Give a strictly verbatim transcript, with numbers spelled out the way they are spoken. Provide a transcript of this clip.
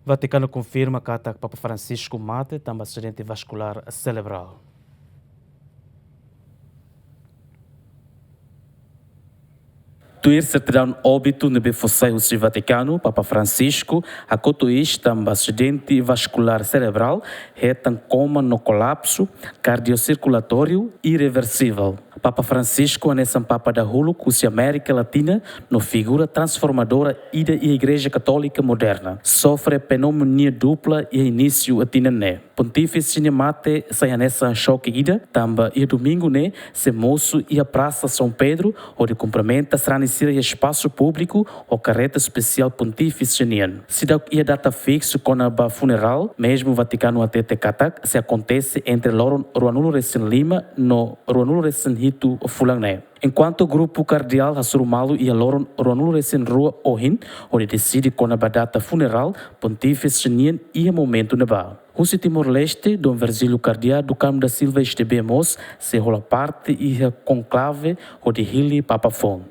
Vatikanu konfirma katak Papa Francisco mate tanba asidente vaskulár serebrál. Tuir sertidaun óbitu ne'ebé fó sai husi Vatikanu, Papa Francisco hakotu iis tanba asidente vaskulár serebrál, hetan koma no kolapsu kardiosirkulatóriu irreversivel. Papa Francisco hanesan Papa dahuluk husi Amérika Latina no figura transformadora ida iha Igreja Katólika moderna. Sofre pneumonia dupla iha inísiu tinan ne'e. Pontífise nian mate sai hanesan xoke ida, tanba iha domingu ne'e sei mosu iha Prasa São Pedro, hodi kumprimenta sarani sira iha espasu públiku ho karreta espesiál Pontífise nian. Seidauk iha data fiksu kona-ba funerál, mezmu Vatikanu hatete katak sei akontese entre loron ruanulu resin lima no ruanulu resin hitu fulan ne'e. Enkuantu grupu kardeál hasoru malu iha loron ruanulu resin rua ohin, hodi deside kona-ba data funerál, Pontífise nian iha momentu ne'ebá. Husi Timor-Leste, Dom Virgílio Cardeal do Carmo da Silva S D B mós sei hola parte iha konklave hodi hili Papa foun.